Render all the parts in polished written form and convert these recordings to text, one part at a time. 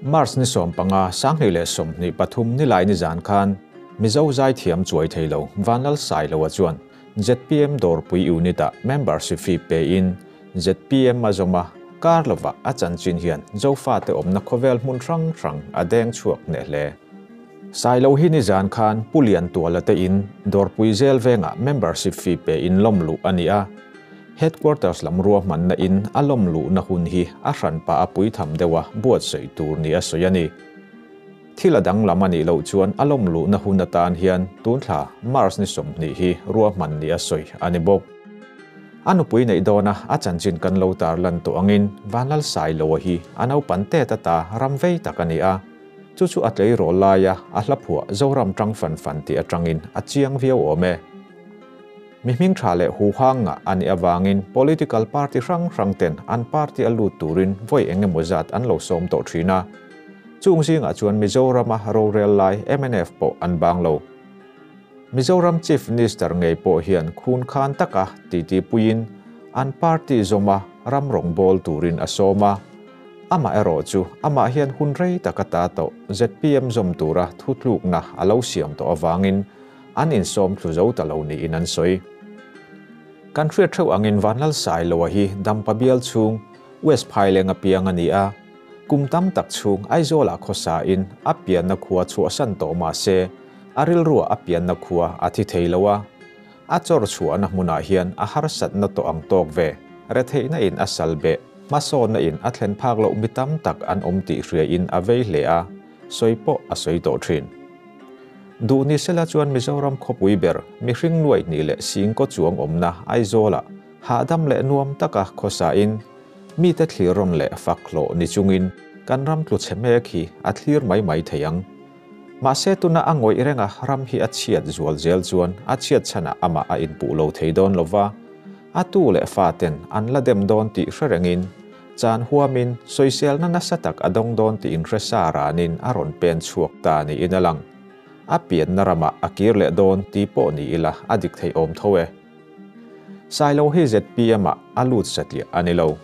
March ni 15, 2023 Nilai nizan khan Mizo zaithiam chuai thei lo Vanlalsailoa chuan zpm Dawrpui Unit-ah membership fee pein zpm a zawm a, kar lovah a chanchin hian Zofate awmna khawvel hmun hrang hrang a deng chhuak hneh hle. Sailo hi nizan khan Pu Liantuala te in Dawrpui zel vengah membership fee pein lawm luh a ni a, Headquarters lam ruahmanna in a lawm luhna hun hi a hranpa a puitham deuha buatsaih tur ni a sawi a ni. Thil a danglam a nih loh chuan a lawm luhna hun atan hian tun thla March ni 20 hi ruahman ni a sawi a ni bawk. A nupui neih dawna a chanchin kan lo tarlan tawh angin Vanlalsailoa hi a naupan tet ata ram vei tak a ni a, chu chu a tleirawl laia a hla phuah Zoram tang fan fan tih atangin a chiang viau awm e. Mi hming tha leh huhang ngah a nih avangin political party hrang hrang ten an party a lut turin vawi eng emaw zat an lo sawm tawh thin a. Chung zingah chuan Mizorama rorel lai mnf pawh an bang lo. Mizoram Chief Minister ngei pawh hian khun khan taka titi puiin an party zawma ram rawngbawl turin a sawm a. Amah erawh chu amah hian hun rei taka ta tawh zpm zawm tura thutlukna a lo siam tawh avangin An insawm thlu zo ta lo niin an sawi. Kan hriat theuh angin Vanlalsailoa hi Dampa bial chhung West Phaileng a piang a ni a, kum tam tak chhung Aizawlah khawsain a pianna khua chhuahsan tawh mah se a rilruah a pianna khua a thi thei lo a, a chawr chhuahna hmunah hian a harsatna tawh ang tawk ve, retheihna in a sal beh, hmasawnna in a thlen phak loh mi tam tak an awm tih hriain a vei hle a, sawi pawh a sawi tawh thin. Duh ni sela chuan Mizoram khawpui ber mihring nuaih hnih leh singkaw chuang awmna Aizawlah hahdam leh nuam taka khawsain mite thlir rawn leh fak hlawh ni chungin kan ram tlu chhe mek hi a thlir mai mai thei ang. Mahse tuna a ngawih renga ram hi a chhiat zual zel chuan a chhiat chhanah amah a inpuh lo thei dawn lova, a tu leh faten an la dem dawn tih hre rengin Chan huamin sawiselna nasa tak a dawng dawn tih inhre sa ranin a rawn pen chhuak ta niin a lang. A pianna ramah a kir leh dawn tih pawh ni ila a dik theih awm tho e. Sailo hi zpm ah a lut satliah a ni lo.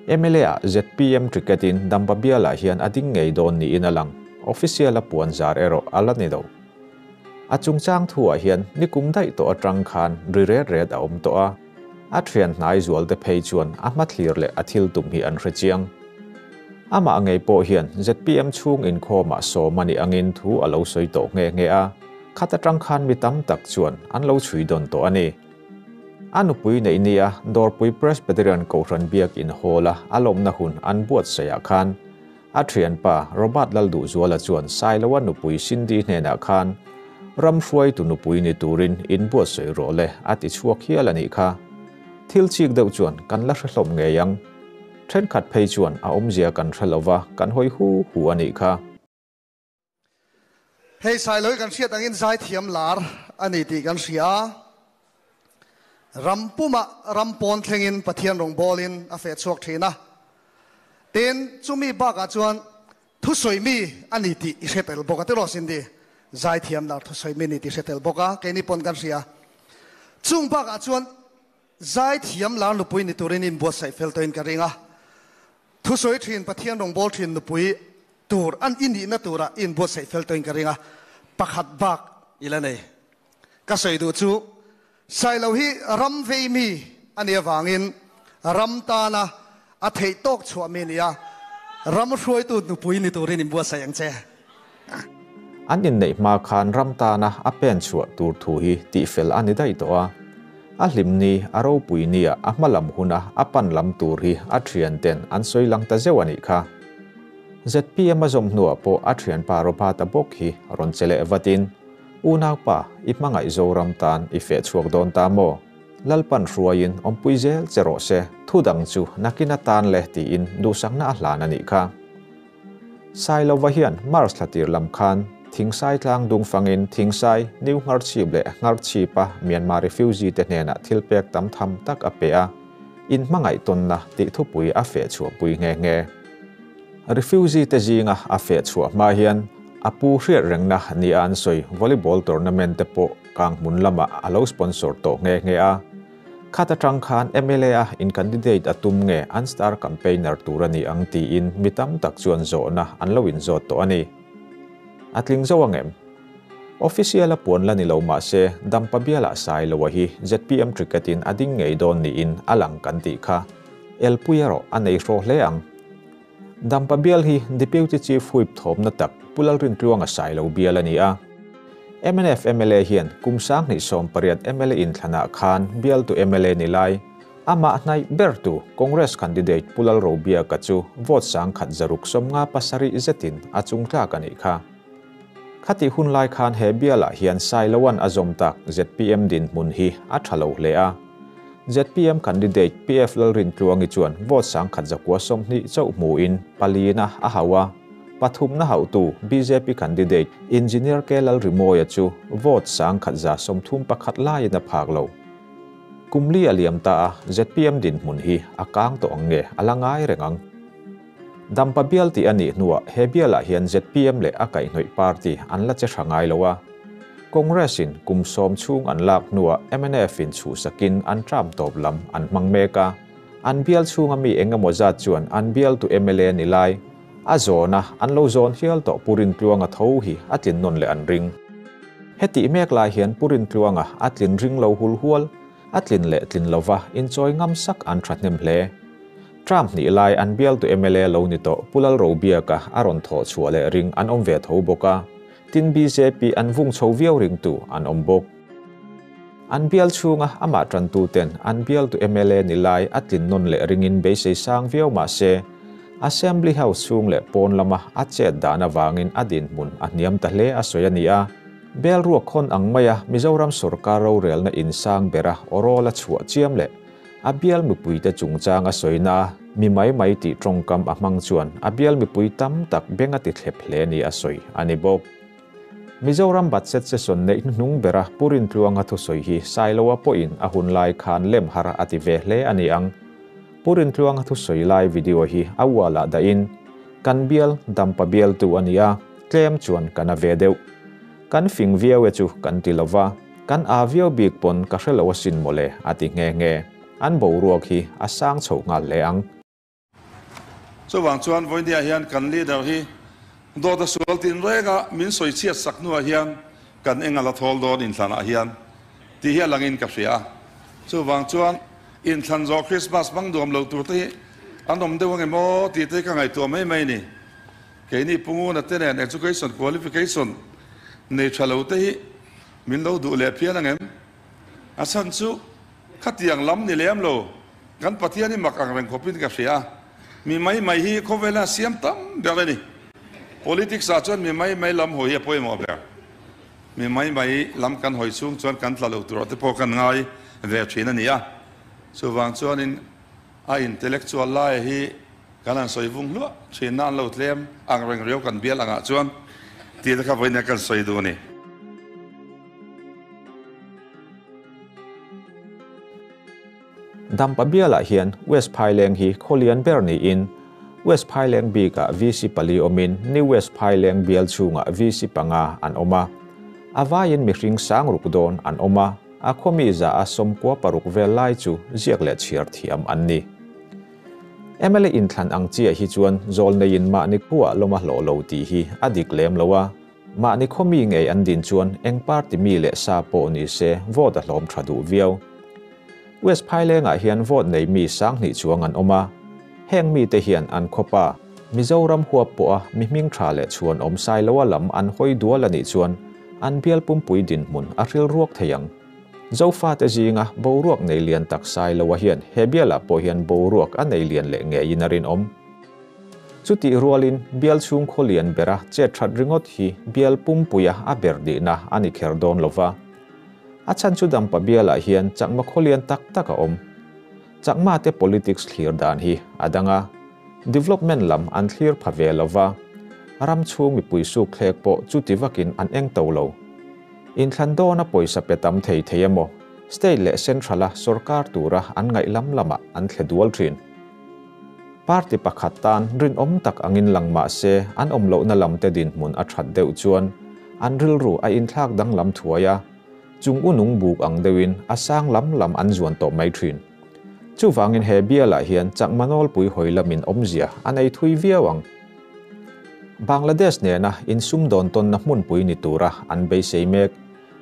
Mla ah zpm ticket in Dampa bialah hian a ding ngei dawn niin a lang. Official a puan zar erawh a la ni lo. A chungchang thuah hian nikum daih tawh atang khan ri ret ret a awm tawh a. A thian hnai zualte phei chuan a hmathlir leh a thil tum hi an hre chiang. Amah ngei pawh hian zpm chhung inkhawmah sawm a nih angin thu a lo sawi tawh nghe nghe a, khat atang khan mi tam tak chuan an lo chhui dawn tawh a ni. A nupui neih nia Dawrpui Presbyterian Kohhran Biakin Hall-a a lawmna hun an buatsaihah khan A thianpa Robert Lalduhzuala chuan Sailoa nupui Cindy hnenah khan ram hruaitu nupui ni turin inbuatsawi rawh le a ti chhuak hial a nih kha. Thil chik deuh chuan kan la hre hlawm ngei ang. Thenkhat phei chuan a awmzia kan hre lova kan hawi hu hu a nih kha. Hei Sailo hi kan hriat angin zaithiam lar a ni tih kan hria a. Ram pumah ram pawn thlengin Pathian rawngbawlin a feh chhuak thin a. Tin, chumi bakah chuan thusawi mi a ni tih i hre tel bawk a tiraw Cindy? Zaithiam lar thusawi mi a ni tih i hre tel bawk a, keini pawn kan hria. Chung bakah chuan zaithiam lar nupui ni turin inbuatsaih fel tawhin ka ring a. Thusawi thin Pathian rawngbâwl thin nupui tur an i nihna turah i inbuatsaih fel tawhin ka ring a, pakhat bak i la nei. Ka sawi duh chu Sailo hi ram vei mi a nih avangin ram tana a theih tawk chhuah mi a ni a, ram hruaitu nupui ni turin inbuatsaih ang che. An inneih hma khan ram tana a pen chhuah tur thu hi tihfel a ni daih tawh a. A hlim ni, a ropui nia a hma lam huna a pan lam tur hi a thian ten an sawi lang ta zeuh a nih kha. Zpm a zawm hnuah pawh a thianpa Robert-a bawk hi rawn che leh vatin, Unaupa, i hmangaih Zoram tan i feh chhuak dawn ta maw? Lalpan hruaiin awmpui zel che rawh se, thu dang chu nakin atan le tiin duhsakna a hlan a nih kha. Sailova hian Mars thla tir lam khan Thingsai tlang dung fangin Thingsai, New Ngharchhip leh Ngharchhipa Myanmar refugee te hnenah thil pek tam tham tak a pe a, in hmangaih tawnna tih thupui a feh chhuahpui nghe nghe. Refugee te zinga a feh chhuah hma hian a pu hriat rengna nia an sawi volleyball tournament te pawh Kanghmun lamah a lo sponsor tawh nghe nghe a. Khata tang khan MLA a in candidate a tum nge an star campaigner tur a ni ang tiin mi tam tak chuan zawhna an lo inzawt tawh a ni. A tling zo ang em? Official a puan la ni lo mah se Dampa bialah Sailoa hi zpm ticket in a ding ngei dawn niin a lang kan tih kha elpui erawh a nei hraw hle ang. Dampa bial hi Deputy Chief Whip thawmna tak Pu Lalrintluanga Sailo bial a ni a. Mnf mla hian kum 2018 mla inthlanah khan bialtu mla ni lai, amah hnaih bertu Congress candidate Pu Lalrobiaka chu vote 1657 zetin a chungtlak a nih kha. Khati hun lai khan he bialah hian Sailoan a zawm tak zpm dinhmun hi a tha lo hle a. Zpm candidate PF Lalrintluangi chuan vote 1120 chauh hmuin palina a hau a. Pathumna hautu BJP candidate Engineer K Lalrimawia chu vote 1131 laiin a phak lo. Kumli a liam ta a zpm dinhmun hi a kang tawh ang nge a la ngai reng ang. Dampa bial tih a nih hnuah he bialah hian zpm leh a kaihhnawih party an la che tha ngai lo a. Congress in kum sawm chhung an lak hnuah mnf in chhuhsakin an tram tawp lam an hmang mek a. An bial chhunga mi engemaw zat chuan an bialtu MLA ni lai a zawna an lo zawn hial tawh Pu Rintluanga tho hi a tlin nawn leh an ring. Heti mek lai hian Pu Rintluanga a tlin ring lo hul hual, a tlin leh tlin lova inchawi ngam sak an tha hnem hle. Tram hnih lai an bialtu MLA lo ni tawh Pu Lalrobiaka a rawn thawh chhuah leh ring an awm ve tho bawk a. Tin BJP an vung chho viau ringtu an awm bawk. An bial chhunga amah tantu ten an bialtu MLA ni lai a tlin nawn leh ringin beisei sang viau mah se Assembly House chhung leh pawn lama a chet dan awangin a dinhmun a hniam ta hle a sawi a ni a. Bel ruak khawn ang maia Mizoram sarkar rorelna insang bera awrawl a chhuah chiam leh a bial mipui te chungchang a sawina mi mai mai tih tawngkam a hmang chuan a bial mipui tam tak beng a ti thlep hle ni a sawi a ni bawk. Mizoram budget session neih hnuhnung bera Pu Rintluanga thusawi hi Sailoa pawhin a hun lai khan lem har a ti ve hle a ni ang. Pu Rintluanga thusawi lai video hi a wall-ah dahin kan bial Dampa bialtu a ni a, tlem chuan kan a ve deuh. Kan fing viau e chu kan ti lova, kan a viau bik pawn ka hrelo asin mawle a ti nghe nghe. An boruak hi a sang chho nghal hle ang. Chuwang chuan voinia hian kan leader hi dawt a sual tin renga min sawi chhiat sak hnuah hian kan eng a la thawl dawn inthlanah hian tih hi a langin ka hria a. Chuwang chuan inthlan zawh Christmas hmang nuam lo tur te hi an awm deuh ang em aw tih te hi ka ngaihtuah mai mai ni. Keini punguna te nen education qualification nei tha lo te hi min lo duh leh phian ang em? A chhan chu khatiang lam ni lem lo kan Pathian hi mak ang reng khawpin ka hria a. Mi mai mai hi khawvela siam tam ber a ni. Politics ah chuan mi mai mai lam hawi hi a pawimawh ber. Mi mai mai lam kan hawi chhung chuan kan tla lo tur te pawh kan ngai ve thin a ni a. Chuvang chuanin a intellectual lai hi kan han sawi vung hluah thin na an lo tlem ang reng riau kan bial angah chuan tih te kha vawiin kan sawi duh a ni. Dampa bialah hian West Phaileng hi khawlian ber niin West Phaileng bikah VC pali awmin New West Phaileng bial chhungah VC panga an awm a. A vaiin mihring sang ruk dawn an awm a, a khawmi za a 16 vel lai chu ziak leh chhiar thiam an ni. MLA inthlan ang chiah hi chuan zawl neiin mahni khuah lawma hlawh lo tih hi a dik lem lo a. Mahni khawmi ngei an din chuan eng party mi leh sa pawh ni se vote a hlawm tha duh viau. West Phailengah hian vote nei mi 2000 chuang an awm a. Heng mi te hian an khawpa Mizoram huap pawh a mi hming tha leh chuan awm Sailoa lam an hawi dual ani chuan an bial pumpui dinhmun a hril ruak thei ang. Zofa te zinga boruak nei lian tak Sailoa hian he bialah pawh hian boruak a nei lian leh ngeiin a rin awm. Chuti rualin bial chhung khaw lian bera chet that ringawt hi bial pumpuia a ber dihna ani kher dawn lova. A chan chu dampa bialah hian chakma khaw lian tak tak a awm. Chakma te politics thlir dan hi a danga. Development lam an thlir pha ve lova. Ram chhung mipui suk thlek pawh chuti vakin an eng to lo. Inthlan dawn a pawisa pe tam thei thei emaw state leh central a sarkar tura an ngaih lam lama an thle dual thin. Party pakhat tan rin awm tak angin lang mah se an awm lohna lam te dinhmun a that deuh chuan an rilru a inthlak danglam thuai a. Chung u nung buk ang deuhin a sang lam lam an zuan tawh mai thin. Chuvangin he bialah hian chakma nawlpui hawi lamin awmzia a nei thui viau ang. Bangladesh nena insumdawn tawnna hmunpui ni tura an beisei mek.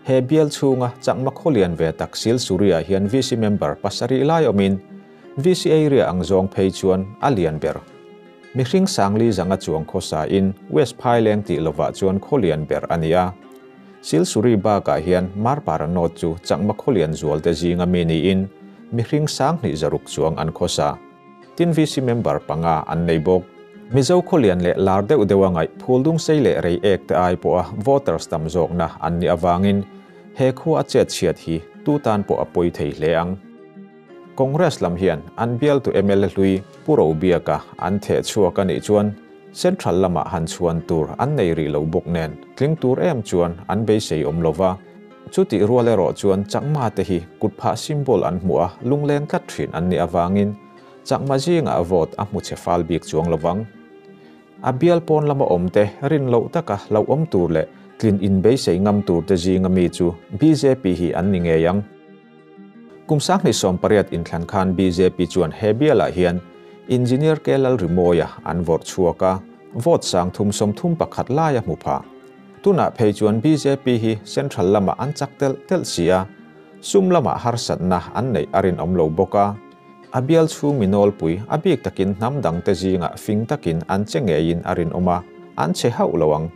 He bial chhunga chakma khawlian ve tak Silsuri-ah hian VC member pasarih lai awmin VC area ang zawng phei chuan a lian ber. Mihring Sangli zanga chuang khawsain West Phaileng tih lovah chuan khawlian ber a ni a. Silsuri bakah hian Marpara North chu chakma khawlian zualte zinga mi niin mihring 2000 zaruk chuang an khawsa. Tin VC member panga an nei bawk. Mizo khawlian leh lar deuh deuh a ngaih Phuldung sei leh rei ek te ai pawha voters tam zawkna an nih avangin he khua a chet chhiat hi tu tan pawh a pawi thei hle ang. Congress lam hian an bialtu mla hlui Pu Robiaka an theh chhuak a nih chuan Central lamah han chhuan tur an nei rih lo bawk nen tling tur em chuan an beisei awm lo va. Chutih rual erawh chuan Chakma te hi kutphah symbol an hmuh a lungleng tlat thin an nih avangin Chakma zingah vote a hmu chhe fal bik chuang lo vang. A bial pawn lama awmte rin loh taka hlauhawm tur leh tlin inbeisei ngam turte zinga mi chu bjp hi an ni ngei ang. Kum 2018 inthlan khan bjp chuan he bialah hian Engineer K Lalrimawia an vawrh chhuak a, vote 331 lai a hmu phah. Tunah phei chuan bjp hi central lamah an chak telh telh si a, sum lamah harsatna an neih a rinawm lo bawk a. A bial chhung mi nawlpui a bik takin hnam dangte zingah fing takin an che ngeiin a rinawm a, an che hauh lo ang.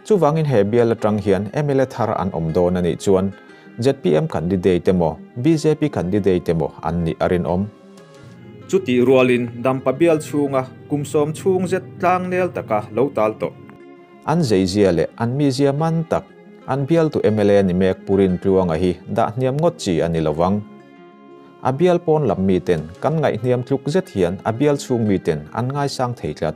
Chuvangin he bial atang hian mla thar an awm dawn a nih chuan zpm candidate emaw bjp candidate emaw an nih a rinawm. Chutih rualin Dampa bial chhunga kum 10 chhung zet tlangnel taka lo tal tawh. An zeizia leh an mizia man tak, an bialtu mla ni mek Purin Tluanga hi dah hniam ngawt chi a ni lovang. A bial pawn lam miten kan ngaihhniam tluk zet hian a bial chhung miten an ngaisang thei tlat.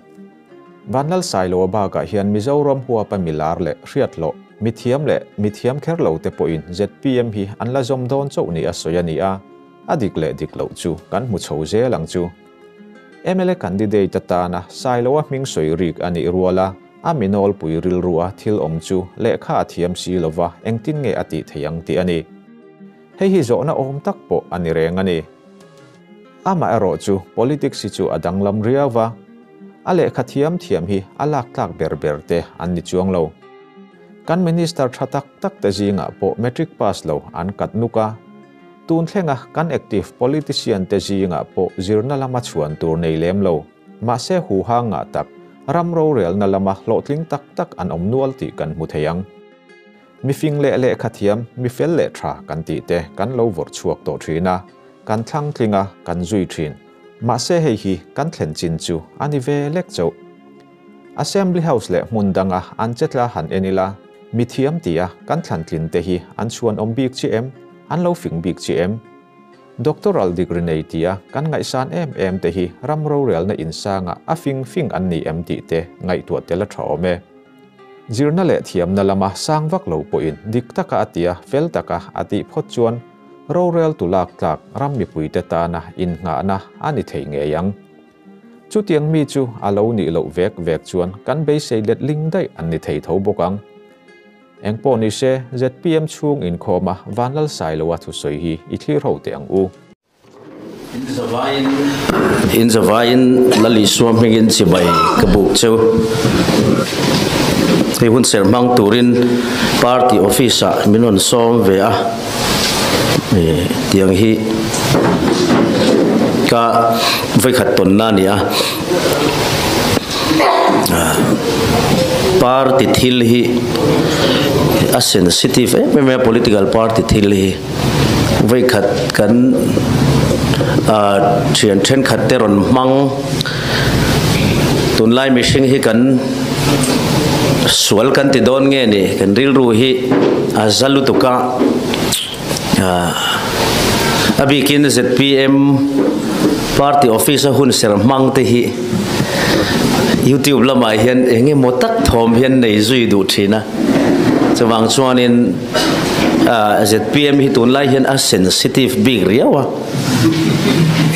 Vanlal Sailoa bakah hian Mizoram huapa milar leh hriathlawh, mithiam leh mithiam kher lo te pawhin zpm hi an la zawm dawn chauh ni a sawi a ni a, a dik leh dik loh chu kan hmu chho zel ang chu. Mla candidate atana Sailoa hming sawi rik a nih ruala a mi nawlpui rilrua thil awm chu lehkha a thiam si lova engtin nge a tih theih ang tih a ni. Hei hi zawhna awm tak pawh a ni reng a ni. Amaherawh chu politics hi chu a danglam riau va, a lehkha thiam thiam hi a lak tlak ber ber te an ni chuang lo. Kan minister tha tak tak te zingah pawh matric pass lo an kat nuk a, tun thlenga kan active politician te zingah pawh zirna lama chhuan tur nei lem lo, mahse huha ngah tak, ram rorelna lama hlawhtling tak tak an awm nual tih kan hmu thei ang. Mi fing leh lehkha thiam, mi fel leh tha kan tih te kan lo vawrh chhuak tawh thin a, kan thlang tling a, kan zui thin. Mahse hei hi kan thlen chin chu a ni ve lek chauh. Assembly House leh hmun danga an che tla han en ila, mi thiam ti a kan thlan tlin te hi an chhuan awm bik chi em? An lo fing bik chi em? Doctoral degree nei ti a kan ngaihsan em em te hi ram rorelna insanga a fing fing an ni em tih te ngaihtuah tel a tha awm e. Zirna leh thiamna lama sang vak lo pawhin dik taka a tia fel taka a tih phawt chuan rorel tu lak tlak ram mipuite tana innghahna a ni thei ngei ang. Chutiang mi chu a lo nih loh vek vek chuan kan beisei let ling daih an ni thei tho bawk ang. Engpawh ni se zpm chhung inkhawma Vanlal Sailoa thusawi hi i thlir ho teh ang u. In zavaiin Lal Isua hmingin chibai ka buk cheu. Hei hun ser hmang turin party office ah min rawn sawm ve a, tiang hi ka vawikhat tawnna a ni a. Party thil hi a sensitive em em a, political party thil hi. Vawikhat kan thian thenkhat te rawn hmang tunlai mihring hi kan sual kan ti dawn nge ni kan rilru hi a za lutuk a a bikin zpm party office a hun ser hmang te hi youtube lamah hian eng emaw tak thawm hian nei zui duh thin a chuvang chuanin zpm hi tunlai hian a sensitive bik riau a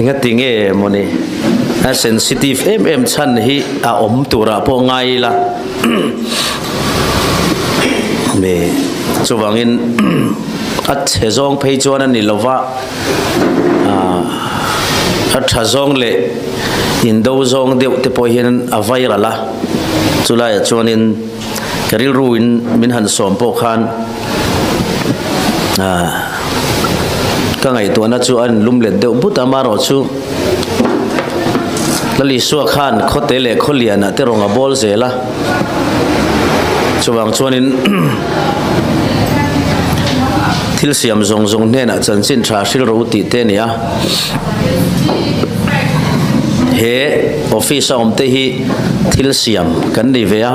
engati nge mawni a sensitive em em chhan hi a awm turah pawh ngai ila me chuvangin A chhe zawng phei chuan a ni lo va, a tha zawng leh indo zawng deuh te pawh hian a viral a, chulaiah chuanin ka rilruin min han sawm pawh khan ka ngaihtuahna chu a inlum let deuh but a, amaherawhchu Lal Isua khan khawte leh khawlianah te rawng a bawl zel a, chuvang chuanin thil siam zawng zawng hnenah chanchin tha hril rawh u tih te a ni a. He office a awm te hi thil siam kan nei ve a,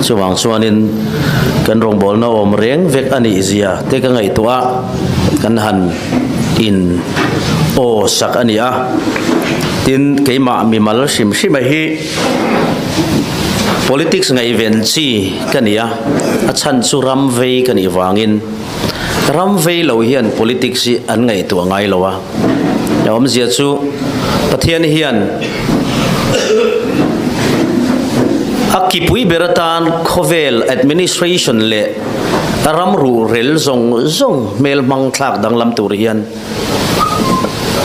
chuvang chuanin kan rawngbawlna awm reng vek a nih zia te ka ngaihtuah a, kan han in aw sak a ni a. Tin, keimah mimal hrim hrima hi politics ngaihven chi ka ni a, a chhan chu ram vei ka nih vangin ram vei lo hian politics hi an ngaihtuah ngai lo a. A awmzia chu Pathian hian a kipui ber atan khawvel administration leh ram ruhrel zawng zawng hmel hmang thlak danglam tur hian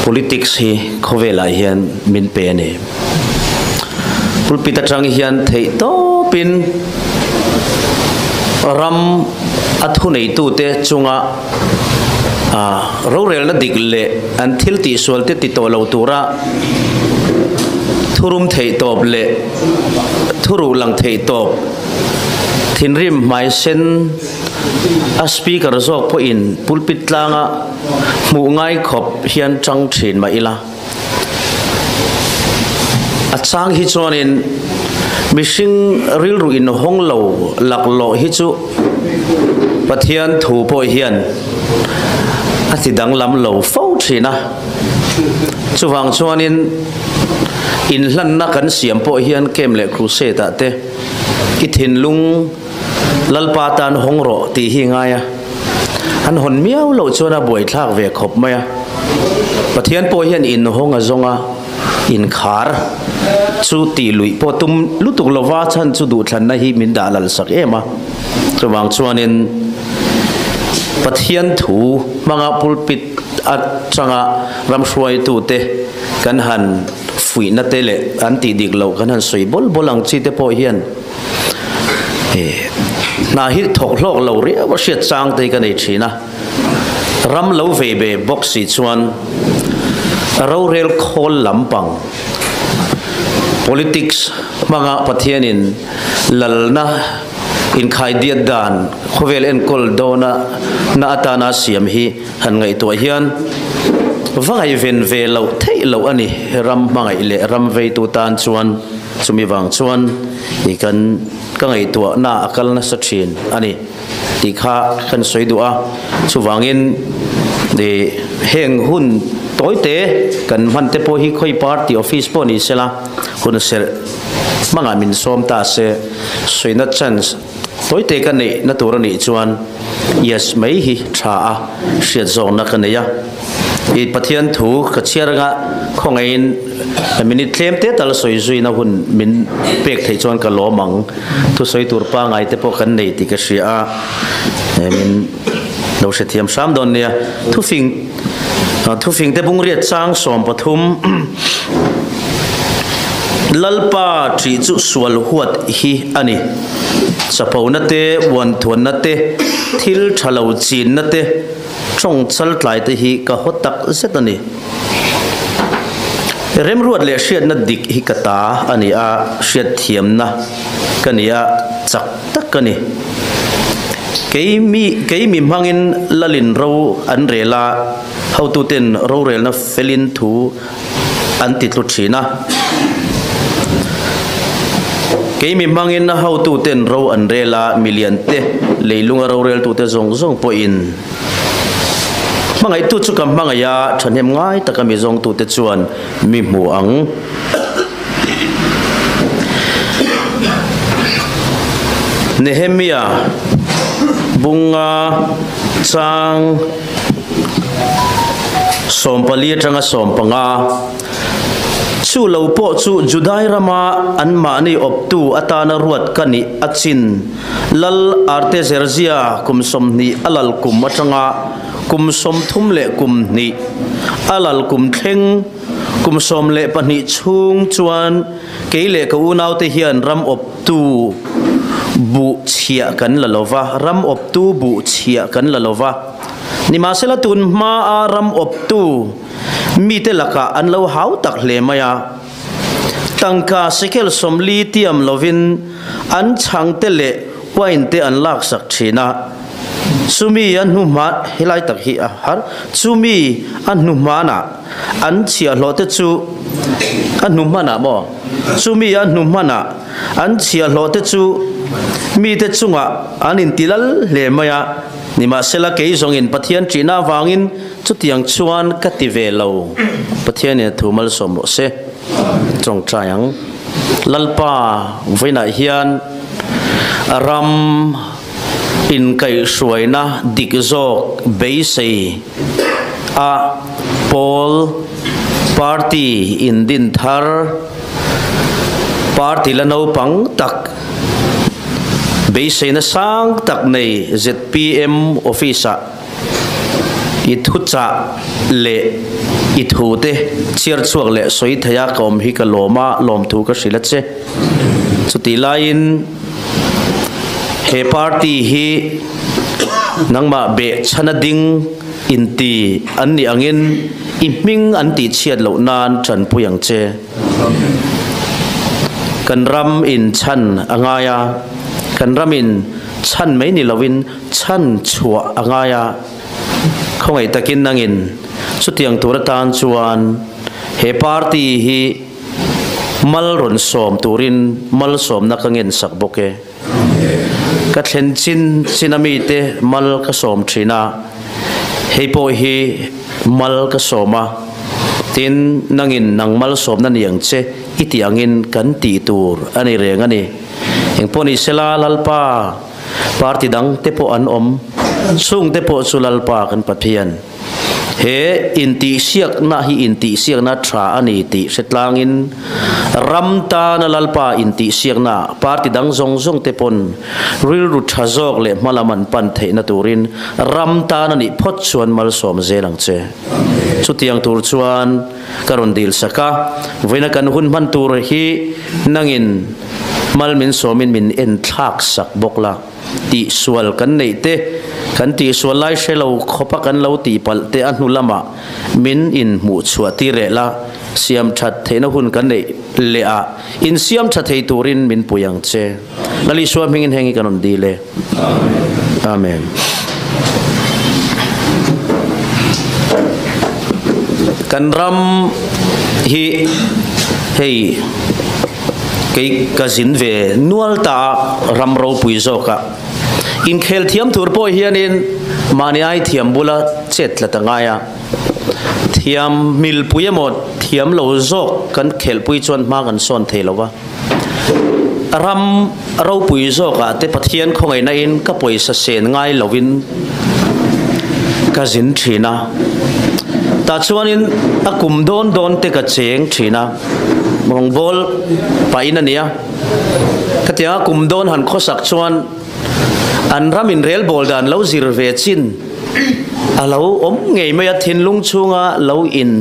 Politics hi khawvelah hian min pe a ni. Pulpit atang hian theih tawpin ram a thuneitute chunga rorelna dik leh an thil tihsualte ti tawh lo tura thurum theih tawp leh thuruh lang theih tawp thinrim hmaisen A speaker zawk pawhin pulpit tlanga hmuh ngai khawp hian chang thin mah ila, a chang hi chuanin mihring rilru inhawng lo laklawh hi chu Pathian thu pawh hian a ti danglam lo fo thin a. Chuvang chuanin inhlanna kan siam pawh hian camp leh crusade ah te i thinlung Lalpa tan hawng rawh tih hi ngai a, an hawn miau loh chuan a buaithlak ve khawp mai a. Pathian pawh hian inhawng a zawng a, inkhar chu tih luih pawh tum lutuk lova chhan chu duhthlanna hi min dah lal sak em a. Chuvang chuanin Pathian thu hmanga pulpit atanga ramhruaitute kan han fuihna te leh an tih dik loh kan han sawi bawl bawl ang chi te pawh hian Hna hi thawk hlawk lo riau a hriat chang te hi ka nei thin a, ram lo vei ve bawk si chuan rorel khawl lampang politics hmanga Pathianin lalna inkhaidiat dan khawvel enkawl dawna na atana siam hi han ngaihtuah hian va ngaihven ve loh theih loh a ni ram hmangaih leh ram veitu tan chuan. Chumi vang chuan i kan ka ngaihtuahna a kal nasa thin a ni tih kha kan sawi duh a. Chuvangin i heng hun tawite kan hman te pawh hi khawi party office pawh ni sela hun serh hmangah min sawm ta se sawina chance tawite ka neih na tur a nih chuan yes mai hi tha a hriat zawkna ka nei a. I Pathian thu ka chhiar anga khawngaihin minute tlem te tal sawi zuina hun min pek theih chuan ka lawm ang. Thusawi tur pangai te pawh kan nei tih ka hria a, min lo hrethiam hram dawn nia. Thufing thufing te bungriat chang 13 Lalpa ṭih chu sual huat hi a ni. Chapona te, uanthuanna te, thil ṭha lo chinna te, Tawng chaltlai te hi ka haw tak zet a ni. Remruat leh hriatna dik hi ka ta a ni a, hriatthiamna ka ni a, chak tak ka ni. Kei mi kei mi hmangin lalin ro an rel a, hotuten rorelna felin thu an ti tlu thin a. Kei mi hmangin a hotuten ro an rel a, milian te, leilunga roreltute zawng zawng pawhin hmangaihtu chu ka hmangaih a, thahnem ngai taka mi zawngtute chuan mi hmu ang. Nehemia bunga chang 14 atanga 15. Chu lo pawh chu Judai rama anmahni awptu atana ruat ka nih a chin. Lal Artezerzia kum 20 a lal kum atanga kum 30 leh kum hnih a lal kum thleng kum 12 chhung chuan kei leh ka unaute hian ram awptu buh chhiah kan la lo va, ram awptu buh chhiah kan la lo va. Nimahsela tun hmaa ram awptu mite lakah an lo hau tak hle mai a. Tangka shekel 40 tiam lovin an chhangte leh wine te an laksak thin a. Chumi a hnuhma helai tak hi a har. Chumi a hnuhmanah an chhiahhlawh te chu a hnuhmanah maw? Chumi a hnuhmanah an chhiahhlawh te chu mite chungah an inti lal hle mai a. Nimahsela kei zawngin Pathian ṭihna avangin chutiang chuan ka ti ve lo. Pathianin a thu malsawm rawh se. Tawngtai ang. Lalpa vawiinah hian ram inkaihhruaina dik zawk beisei a pawl party indin thar party la naupang tak Beiseina sang tak nei zpm office-ah i thuchah leh i thute chhiar chhuak leh sawi theia ka awm hi ka lawm a, lawmthu ka hrilh a che. Chutih laiin he party hi nangmah beh chhana ding inti an nih angin i hming an tihchhiat loh nan tanpui ang che. Kan ram in chhan a ngai a, kan ram in chhan mai ni lovin chhan chhuah a ngai a, khawngaih takin nangin chutiang tur atan chuan he party hi mal rawn sawm turin malsawmna ka ngen sak bawk e. Ka thlen chin chin a mite mal ka sawm thin a, hei pawh hi mal ka sawm a, tin nangin nang malsawmna ni ang che i tih angin kan tih tur a ni reng a ni. Engpawh ni sela Lalpa party dang te pawh an awm, chungte pawh chu Lalpa kan Pathian. He intihsiakna hi intihsiakna tha a ni tih hre tlangin ram tana Lalpa intihsiakna party dang zawng zawng te pawn rilru tha zawk leh hmalam an pan theihna turin ram tan a nih phawt chuan malsawm zel ang che. Chutiang tur chuan ka rawn dil sak a, vawiina kan hun hman tur hi nangin mal min sawmin min enthlak sak bawk la. Tihsual kan neih te, kan tihsual lai hre lo khawpa kan lo tihpalh te a hnu lamah min inhmuh chhuah tir leh la, siam that theihna hun kan neih leh ah insiam tha thei turin min pui ang che. Lal Isua hmingin heng hi kan rawn dil e. Amen. Kan ram hi hei Kei ka zin ve nual ta a, ram ropui zawk a. Inkhel thiam tur pawh hianin mahni ai thiam bula chet tlat a ngai a. Thiam milpui emaw thiam lo zawk kan khelhpui chuan hma kan sawn thei lo va. Ram ropui zawkah te Pathian khawngaihna in ka pawisa sen ngai lovin ka zin thin a. Tah chuanin a kum dawn dawn te ka cheng thin a. Rawngbâwl pahin a ni a. Khatianga kum dawn han khawsak chuan an ram inrelbawl dan lo zir ve chin a lo awm ngei mai a, thinlung chhunga lo in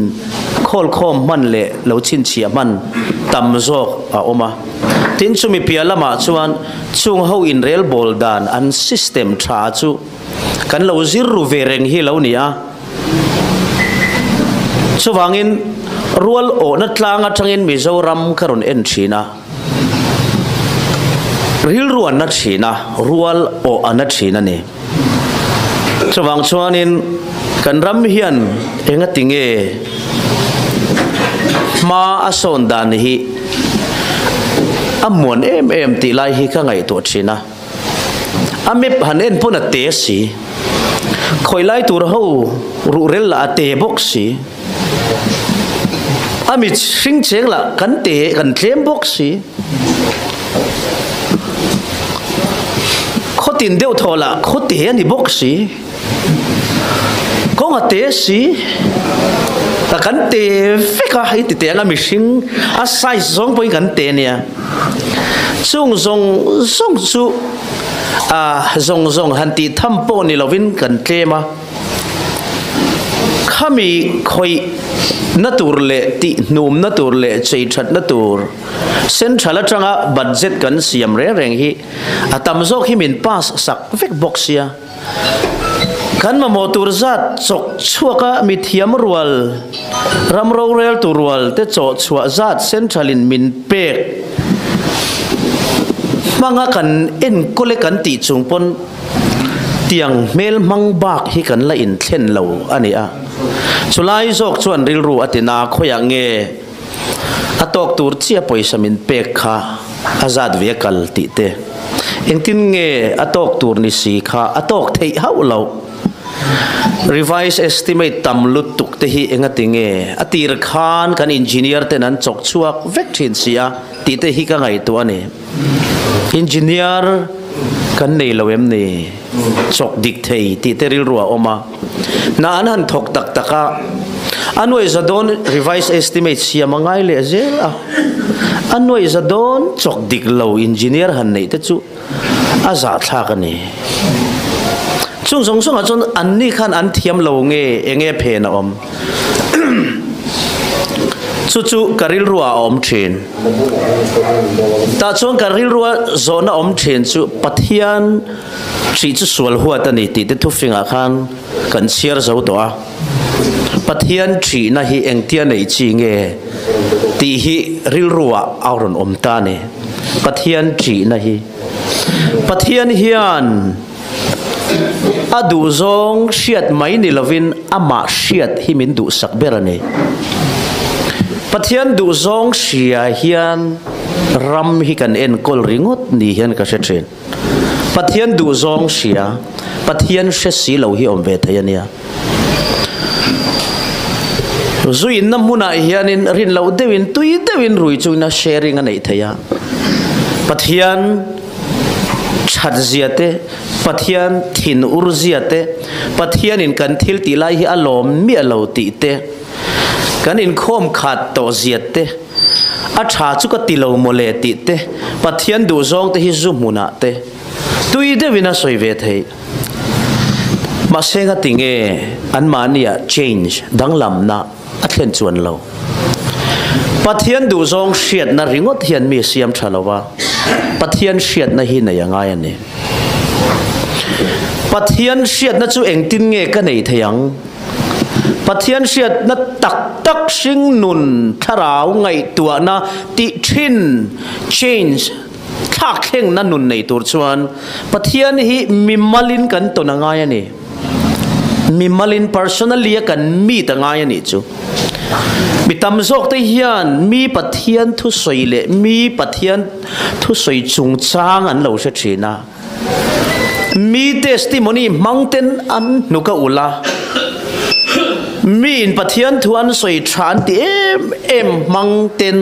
khawlkhawm hman leh lo chhinchhiah hman tam zawk a awm a. Tin, chumi piah lamah chuan chung ho inrelbawl dan an system tha chu kan lo zir ru ve reng hi lo ni a. Chuvangin rual awhna tlang atangin Mizoram ka rawn en thin a, rilru an na thin a, rual awh an na thin a ni. Chuvang chuanin kan ram hian engati nge hma a sawn dan hi a muan em em tih lai hi ka ngaihtuah thin a. A map han en pawn a te si. Khawi lai tur ho ruhrel lah a te bawk si. A mit hring cheng lah kan te kan tlem bawk si. Khaw tin deuh thaw lah khaw te a ni bawk si. Kawng a te si. Ta kan te vek a, hei ti teh anga mihring a size zawng pawhin kan te ania. Chung zawng zawng chu a zawng zawng han tih tham pawh ni lovin kan tlem a. Khami khawih na tur leh tih hnum na tur leh chei that na tur central atanga budget kan siam reng reng hi a tam zawk hi min pass sak vek bawk sia. Kan mamawh tur zat chawk chhuaka mithiam rual, ram roreltu rual te chawh chhuah zat central in min pek hmanga kan enkawl e kan tih chung pawn tiang hmel hmang bak hi kan la inthlen lo a ni a. Chulai zawk chuan rilru a ti na khawiah nge a tawk tur chiah pawisa min pek kha a zat ve kal tih te, engtin nge a tawk tur ni si kha a tawk theih hauh loh. Revise estimate tam lutuk te hi engati nge a tir khan kan engineer ten an chawk chhuak vek thin si a tih te hi ka ngaihtuah a ni. Engineer kan nei lo em ni? Chawk dik thei tih te rilru a awm a. Hna an han thawk tak tak a, a nuaih za dawn revise estimate siam a ngai leh zel a, a nuaih za dawn chawk dik lo engineer han neih te chu a zahthlak a ni. Chung zawng zawngah chuan anni khan an thiam lo nge eng nge phen a awm? Chu chu ka rilru ah a awm thin. Tah chuan ka rilrua zawhna awm thin chu Pathian Hrih chu sual huat a ni tih te thufingah khan kan chhiar zo tawh a. Pathian ṭhihna hi engtia neih chi nge tih hi rilruah a rawn awm ta a ni. Pathian ṭhihna hi. Pathian hian a duhzawng hriat mai ni lovin amah hriat hi min duhsak ber a ni. Pathian duhzawng hria hian ram hi kan enkawl ringawt ni hian ka hre ṭhin. Pathian duhzawng hria, Pathian hre si lo hi awm ve thei a nia. Zu inna hmunah hianin rin loh deuhin tui deuhin rui chungin a sharing a neih theih a. Pathian that zia te, Pathian thin ur zia te, Pathianin kan thil tih lai hi a lawm miah lo tih te, kan inkhawm khat tawh zia te, A tha chu ka ti lo mawle tih te, Pathian duhzawng te hi zu hmunah te tui deuhin a sawi ve theih. Mahse ngati nge anmahniah change, danglamna, a thlen chuan lo. Pathian duhzawng hriatna ringawt hian mi siam tha lo a, Pathian hriatna hi nei a ngai a ni. Pathian hriatna chu engtin nge ka nei thei ang? Pathian hriatna tak tak hringnun thlarau ngaihtuahna tih thin, change, thlak thlengna nun nei tur chuan Pathian hi mimalin kan tawn a ngai a ni. Mimalin, personally, a kan meet a ngai a nih chu. Mi tam zawk te hian mi Pathian thusawi leh mi Pathian thusawi chungchang an lo hre thin a. Mi testimony hmang ten an hnuk a ulh a, mi in Pathian thu an sawi tha an ti em em hmang ten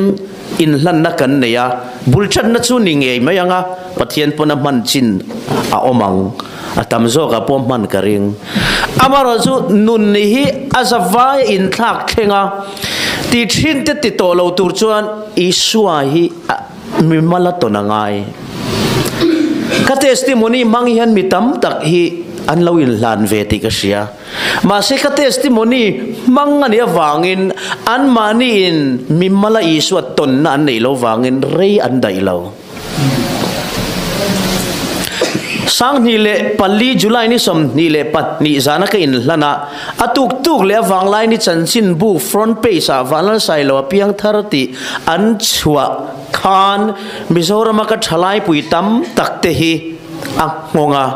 inhlanna kan nei a, bul thatna chu ni ngei mai ang a, Pathian pawn a hman chin a awm ang, a tam zawkah pawh hman ka ring. Amaherawhchu nun hi a zavai a inthlak thleng a, ti thin te ti tawh lo tur chuan Isua hi a. Mi mal a tawn a ngai. Ka testimony hmang hian mi tam tak hi an lo inhlan ve tih ka hria. Mahse ka testimony hmang a nih avangin anmahniin mi mala Isua tawnna an neih lo vangin rei an daih lo. 2004 July ni 22 zana ka inhlan a, A tuk tuk leh a vanglai ni chanchinbu front page ah Vanlalsailo a piang thar tih an chhuah khan Mizorama ka thalaipui tam tak te hi a nghawng a,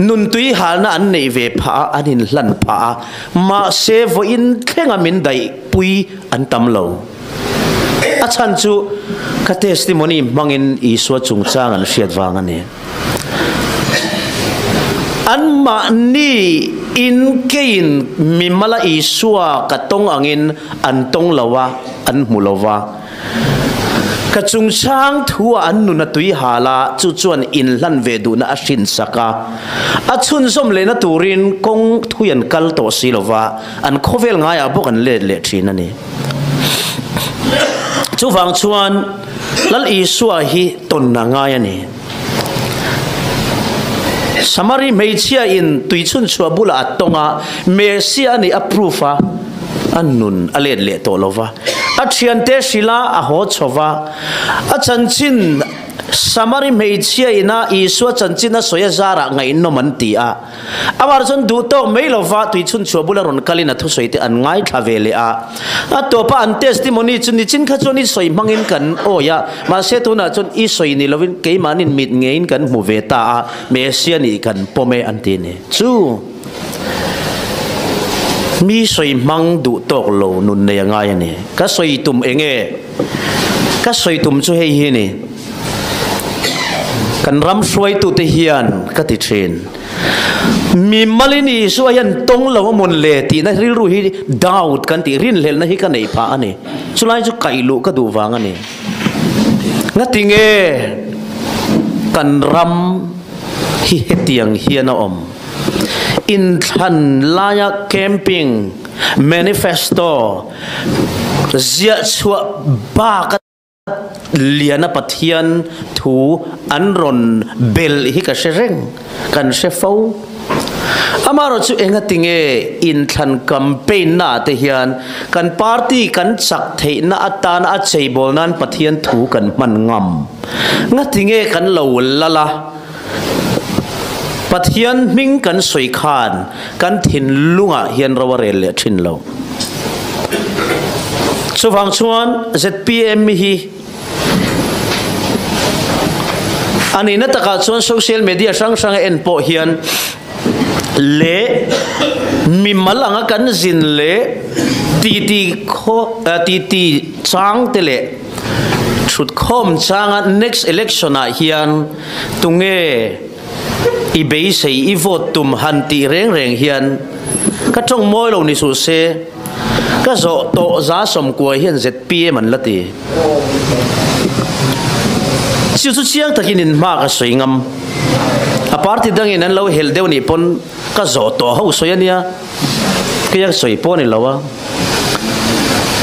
nuntui halna an neih ve phah a, an inhlan phah a, mahse vawiin thlenga min daihpui an tam lo. A chhan chu ka testimony hmangin Isua chungchang an hriat vang a ni. Anmahni in keiin mimala Isua ka tawng angin an tawng lo a, an hmu lo va. Ka chungchang thu-ah an nun a tui hal a, chu chuan inhlan ve duhna a hrinsak a. A chhunzawm lehna turin kawng thui an kal tawh si lo va, an khawvel ngaiah bawk an let leh thin a ni. Chuvang chuan Lal Isua hi tawn a ngai a ni. Samari hmeichhia in tui chhunchhuah bulah a tawng a, Messia a nih a proof a, a nun a let leh tawh lo va. A thiante hrilh a, a haw chho va. A chanchin Samari hmeichhia ina Isua chanchin a sawi a zarah ngaihnawm an ti a. Amah chuan duh tawk mai lo va, tui chhunchhuah bula rawn kalin a thusawi te an ngaithla ve leh a. A tawpa an testimony chu nichin kha chuan i sawi hmangin kan awi a, mahse tunah chuan i sawi ni lovin keimahnin mit ngeiin kan hmu ve ta a, Messia nih kan pawm e an ti a ni. Chu mi sawi hmang duh tawk lo nun nei a ngai a ni. Ka sawi tum eng nge? Ka sawi tum chu hei hi a ni. Kan ram hruaitute hian ka ti thin. Mi malin Isua hian tawng lo a mawn le tihna rilru hi doubt kan tih rinhlelhna hi ka neih phah a ni. Chulai chu kaih luh ka duh vang a ni. Ngatinge kan ram hi hetiang hian a awm? Inthlan laia camping manifesto ziah chhuah bak a Liana Pathian thu an rawn belh hi ka hre reng, kan hre fo. Amaherawh chu engatinge inthlan campaign naah te hian kan party kan chak theihna atana a cheibawl nan Pathian thu kan hman ngam? Ngatinge kan lo lal a, Pathian hming kan sawi khan kan thinlungah hian ro a rel leh thin lo. Chuvang chuan zpm hi a nihna takah chuan social media hrang hrang a en pawh hian leh mimal anga kan zin leh titi khaw titi chang te leh thutkhawm changa next election ah hian tunge I beisei i vote tum han tih reng reng hian ka tawng mawi lo ni suh se, ka zawh tawh za sawmkuai hian zpm an la ti. Chu chu chiang takin in hma ka sawi ngam. A party dangin an lo helh deuh nih pawn ka zawh tawh ho sawi a nia, kei a sawi pawh a ni lo a.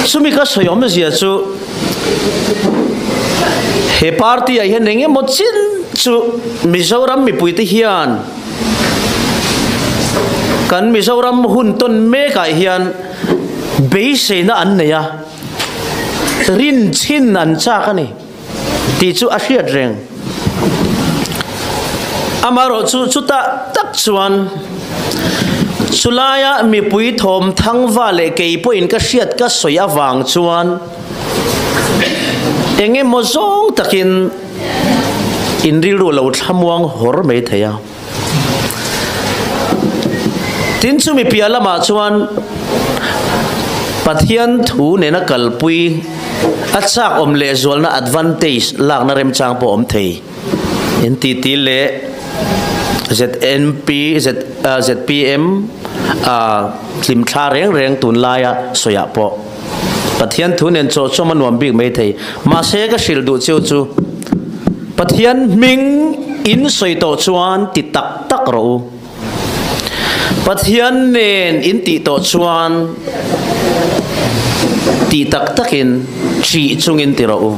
Chumi ka sawi awmzia chu he party ah hian eng emaw chin chu Mizoram mipuite hian kan Mizoram hun tawn mek ah hian beiseina an nei a, rin chhin an chak a ni tih chu a hriat reng. Amaherawhchu chutah tak chuan chulaia mipui thawm thangva leh kei pawhin ka hriat ka sawi avang chuan eng emaw zawng takin in rilru lo thlamuang hawr mai thei a. Tin chumi piah lamah chuan Pathian thu nena kalpui a chak awm leh zualna advantage lakna remchang pawh awm thei. NTT leh ZNP, ZPM hlimthla reng reng tunlaia sawiah pawh Pathian thu nen chawhchawm a nuam bik mai thei. Mahse ka hrilh duh cheu chu Pathian hming in sawi tawh chuan ti tak tak rawh u. Pathian nen in tih tawh chuan ti tak takin ṭih chungin ti rawh u.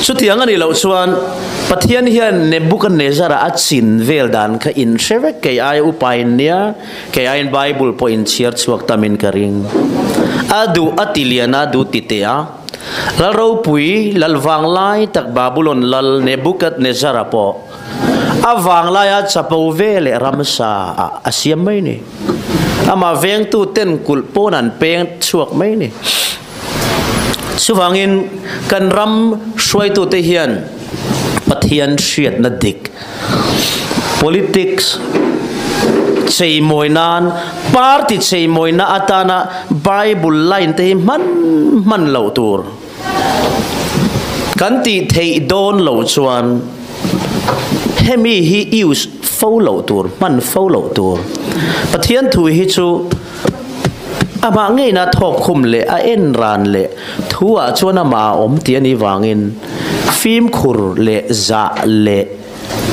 Chutiang a nih loh chuan Pathian hian Nebuchadnezzar-a a chin vel dan kha in hre vek kei aia upa in nia, kei aiin Bible pawh in chhiar chhuak tamin ka ring. A duh a ti lian a, duh ti teh a. Lal ropui, lal vanglai tak Babulon lal Nebuchadnezzar-a pawh a vanglaia chapo ve leh ramsa ah a siam mai ni. Amah vengtu ten kulh pawn an peng chhuak mai ni. Chuvangin kan ram hruaitute hian Pathian hriatna dik, politics cheimawi nan, party cheimawina atana Bible line te hi hman hman loh tur. Kan tih theih dawn loh chuan hemi hi use fo loh tur, hman fo loh tur. Pathian thu hi chu Amah ngeina thawk khum leh a en ran leh thu-ah chuan amah a awm tih a nih vangin fimkhur leh zah leh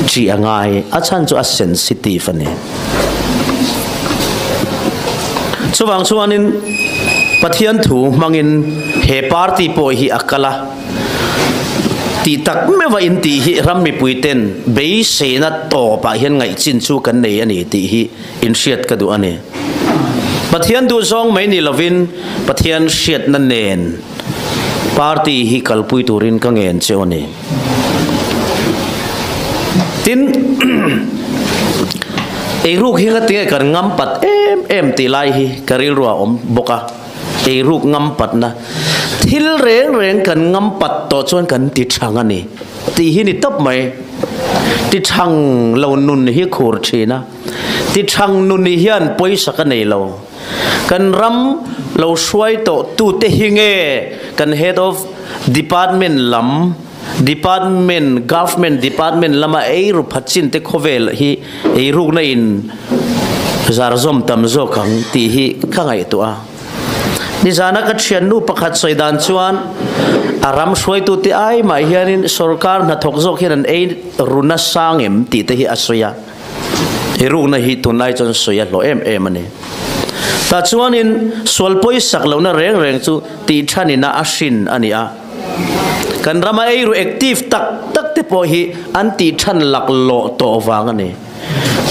ṭih a ngai, a chhan chu a sensitive a ni. Chuvang chuanin Pathian thu hmangin he party pawh hi a kal a, tih tak meuha in tih hi ram mipuiten beiseina tawpah hian ngaihchin chu kan nei a ni tih hi inhriat ka duh a ni. Pathian duhzawng mai ni lovin Pathian hriatna nen party hi kalpui turin ka ngen che aw ni. Tin, eiruk hi ngatinge kan ngam pat em em tih lai hi ka rilru a awm bawk a, eiruk ngam patna thil reng reng kan ngam pat tawh chuan kan ti thang a ni tih hi ni tawp mai. Ti thang lo nun hi khur thin a. Ti thang nun hian pawisa ka nei lo. Kan ram lo hruai tawh tute hi nge kan head of department lam, department, government department lama ei ru phat chin te khawvel hi ei rukna in zarzawm tam zawk ang tih hi ka ngaihtuah a. Nizana ka thiannu pakhat sawi dan chuan a ram hruaitute ai mah hianin sorkar hnathawk zawk hian an ei ru nasa ngem tih te hi a sawi a. I rukna hi tunlai chuan sawi a hlawh em em a ni. Tah chuanin sual pawisak lohna reng reng chu tih thanina a hrin a ni a. Kan rama eiru active tak tak te pawh hi an tih than laklawh tawh vang a ni.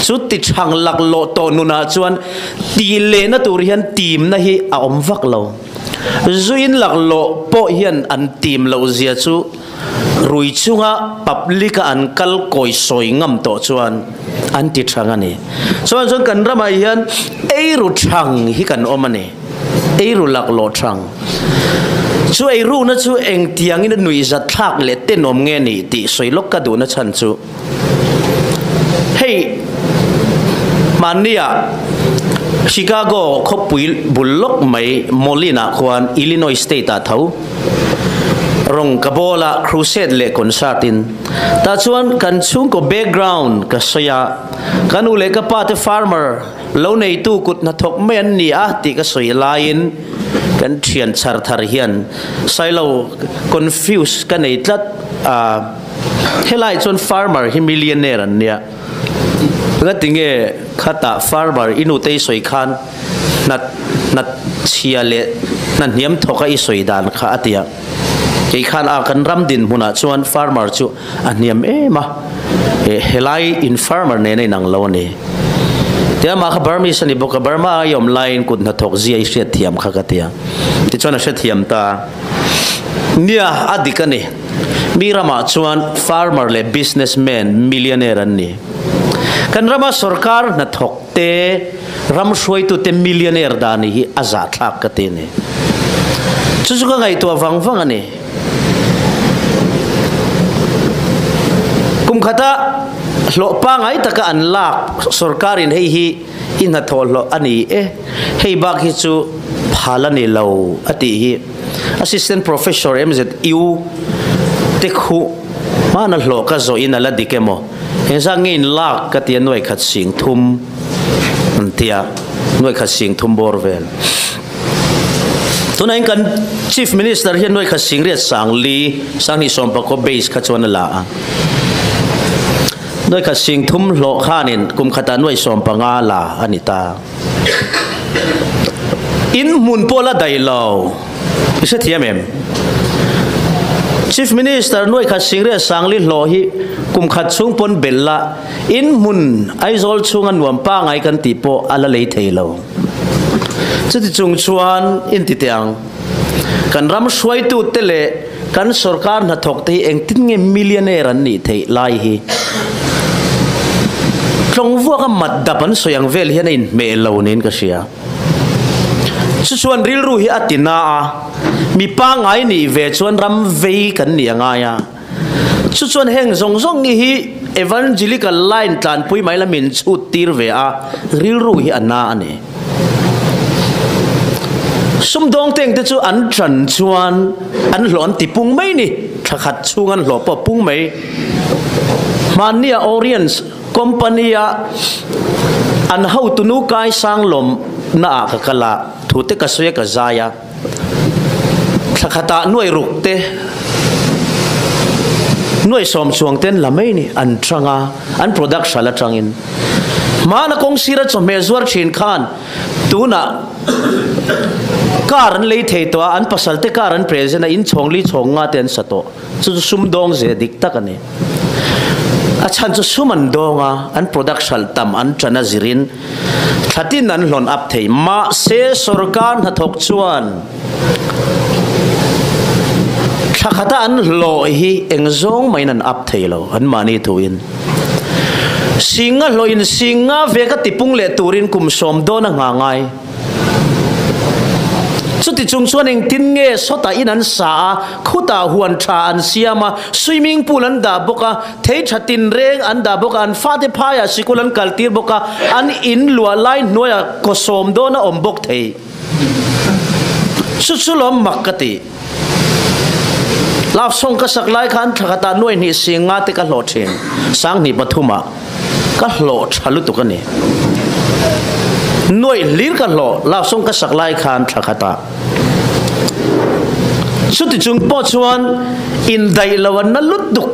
Chu ti thang laklawh tawh nunah chuan tih lehna tur hian timna hi a awm vak lo. Zuin laklawh pawh hian an tim loh zia chu Rui chunga public a an kal kawi sawi ngam tawh chuan an ti thang a ni. Chuan chuan kan ramah hian eiru thang hi kan awm a ni. Eiru laklawh thang. Chu eiruna chu engtiangin a nuihzat thlak leh tenawm nge ni tih sawi lawk ka duhna chhan chu hei hmannia Chicago khawpui bul lawk mai Moline ah khuan Illinois state ah tho Rawng ka bawl a, crusade leh concert in. Tah chuan kan chhungkaw background ka sawi a, ka nu leh ka pa te farmer lo neitu kut hnathawk mai an ni a tih ka sawi laiin kan thian chhar thar hian Sailo confuse ka nei tlat a, helai chuan farmer hi millionaire an nia, ngatinge khatah farmer i nute i sawi khan Hnat hnat chhia leh hna hniam thawk a i sawi dan kha a ti a. Kei khan a kan ram dinhmunah chuan farmer chu a hniam em a, helai in farmer nen a inang lo a ni. Tia amah kha Burmese a ni bawk a, Burma a i awm laiin kut hnathawk zia i hriat thiam kha ka ti a. Tichuan a hrethiam ta a. Nia, a dik a ni. Mi ramah chuan farmer leh businessman millionaire an ni. Kan rama sorkar hnathawk te ram hruaitute millionaire dan hi a zahthlak ka ti a ni. Chu chu ka ngaihtuah vang vang a ni. Kum khata hlawh pangai taka an lak sorkarin hei hi i hnathawh hlawh a ni e, hei bak hi chu phal a ni lo a tih hi Assistant Professor MZU te khuh hmana hlawh ka zawhin a la dik emaw Engzah nge in lak ka ti a nuai khat sing thum an ti a, nuai khat sing thum bawr vel. Tunah hian kan Chief Minister hian nuai khat sing riat sang li, sang hnih sawm pakua base kha chuan a la a. Nuai khat sing thum hlawh khanin kum khatah nuai 15 la a ni ta. In hmun pawh la daih lo. I hrethiam em? Chief Minister nuai khat Singriat Sangli hlawh hi kum khat chhung pawn belh la, in hmun Aizawl chhunga nuam pangai kan tih pawh a la lei thei lo. Chuti chung chuan in ti teh ang. Kan ram hruaitute leh kan sorkar hnathawkte hi engtin nge millionaire an nih theih lai hi tlawngvuaka mat dap an sawi ang vel hian a inhmeh lo niin ka hria. Chu chuan rilru hi a ti na a, mi pangngai nih ve chuan ram vei kan nih a ngai a. Chu chuan heng zawng zawng hi evangelical line tlanpui mai la min chhut tir ve a, rilru hi a na a ni. Sumdawng teng te chu an tan chuan an hlawh an ti pung mai ni, thla khat chhung an hlawh pawh pung mai. Hmannia Orients Company a an hotunu kai sang lawm na ah ka kal a, thu te ka sawi a ka zai a. Thla khatah nuai ruk te, nuai sawm chuang ten la mai ni an chang a, an product hral atangin. Hmana kawng sira chawhmeh zuar thin khan tunah car an lei thei tawh a, an pasal te car an present a, in chhawng li chhawng nga te an sa tawh. Chu chu sum dawng ze dik tak a ni. A chhan chu sum an dawng a, an product hralh tam an tan a zirin thlatin an hlawn up thei. Mahse sorkar hnathawk chuan thla khata an hlawh hi eng zawng maiin an up thei lo, anmahni thuin. Singa hlawhin singa veka tipung leh turin kum sawm dawn a nghah ngai. Chuti chung chuan engtin nge sawtah in an sa a, khutah huan tha an siam a, swimming pool an dah bawk a, thei tha tinreng an dah bawk a, an fate phaiah sikul an kaltir bawk a, an in luah lai hnuaiah kaw sawm dawn a awm bawk thei. Chu chu lawm mak ka ti. Love song ka sak lai khan thla khatah nuai hnih sing nga te ka hlawh thin. Sanghnih pathumah ka hlawh tha lutuk a ni. Nuai hlir ka hlawh love song ka sak lai khan thla khatah. Chuti chung pawh chuan indaih lo an na lutuk.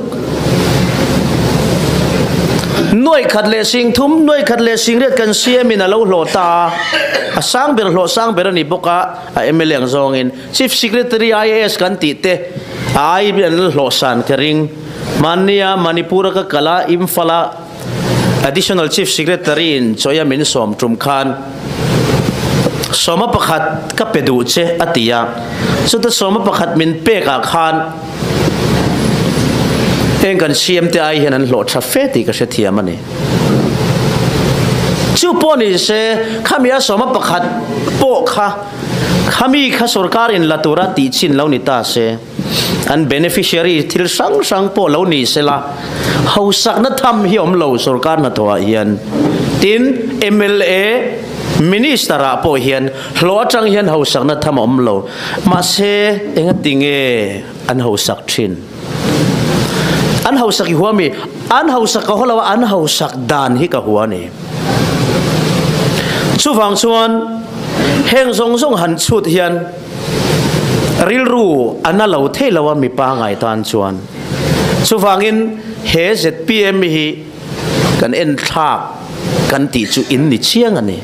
Nuai khat leh sing thum, nuai khat leh sing riat kan siamin a lo hlawh ta a. A sang ber hlawh sang ber a ni bawk a, a mla ang zawngin. Chief Secretary IAS kan tih te ai an la hlawh san ka ring. Mahnia Manipur a ka kal a, Imphal a Additional Chief Secretary in chawi a min sawm tum khan sawma pakhat ka pe duh che a ti a. Chuta sawma pakhat min pek ah khan heng kan CM te ai hian an hlawh tha fe tih ka hrethiam a ni. Chu pawh ni se khami a sawma pakhat pawh kha Khami kha sorkar in la tura tih chin lo ni ta se, an beneficiary thil hrang hrang pawh lo ni se la, hausakna tham hi awm lo sorkar hnathawh ah hian. Tin, mla, Minister ah pawh hian hlawh atang hian hausakna tham a awm lo. Mahse, engati nge an hausak thin? An hausak i hua mi? An hausak ka haw lo a, an hausak dan hi ka hua a ni. Chuvang chuan heng zawng zawng han chhut hian rilru a na lo thei lo a mipa ngai tan chuan. Chuvangin he zpm hi kan en thlak kan tih chu in ni chiang a ni.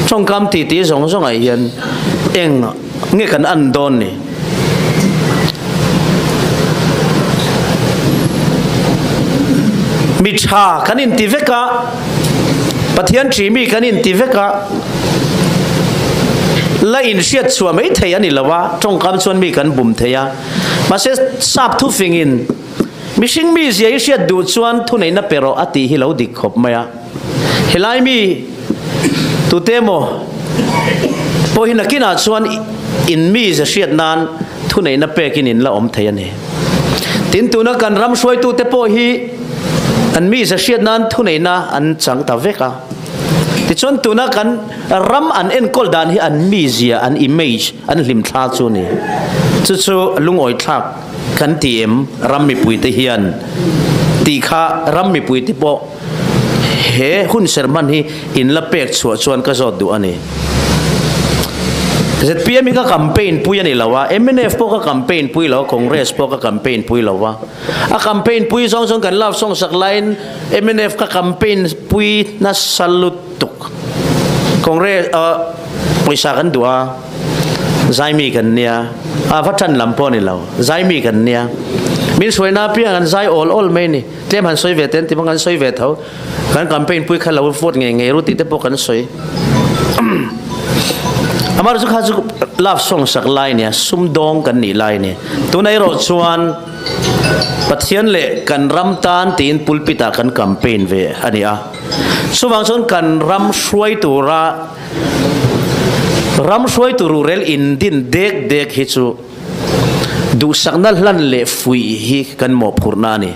Tawngkam titi zawng zawngah hian eng nge kan an dawn ni? Mi tha kan inti vek a, Pathian ṭih mi kan inti vek a, la inhriat chhuah mai thei a ni lo a, tawngkam chuan mi kan bum thei a. Mahse sap thufingin mihring mi zia i hriat duh chuan thuneihna pe rawh a tih hi lo dik khawp mai a. Helai mi tute emaw pawh hi nakinah chuan in mi ze hriat nan thuneihna pekin in la awm thei a ni. Tin, tuna kan ram hruaitute pawh hi an mi ze hriat nan thuneihna an chang ta vek a. Tichuan tuna kan ram an enkawl dan hi an mizia, an image, an hlimthla chu a ni. Chu chu lungawithlak kan ti em ram mipuite hian tih kha ram mipuite pawh He hun serhman hi in la pek chhuah chuan ka zawt duh a ni. Zpm hi ka campaign pui a ni lo a, mnf pawh ka campaign pui lo a, Congress pawh ka campaign pui lo a. A campaign pui zawng chuan kan love song sak laiin mnf ka campaign pui nasa lutuk. Congress pawisa kan duh a, zaimi kan nia, a va tan lam pawh a ni lo, zaimi kan nia. Min hruaina apiang an zai awl awl mai a ni. Tlem han sawi ve ten ti bawk an sawi ve tho. Kan campaign pui kha lo vote ngei ngei ru tih te pawh kan sawi. Amar chu kha chu love song sak lai nia, sum dawng kan nih lai ni. Tuna erawh chuan Pathian leh kan ram tan tiin pulpit ah kan campaign ve a ni a. Chuvang chuan kan ram hruai tura ram hruai tur rurel in din dek dek hi chu Duhsakna hlan leh fuih hi kan mawhphurhna a ni.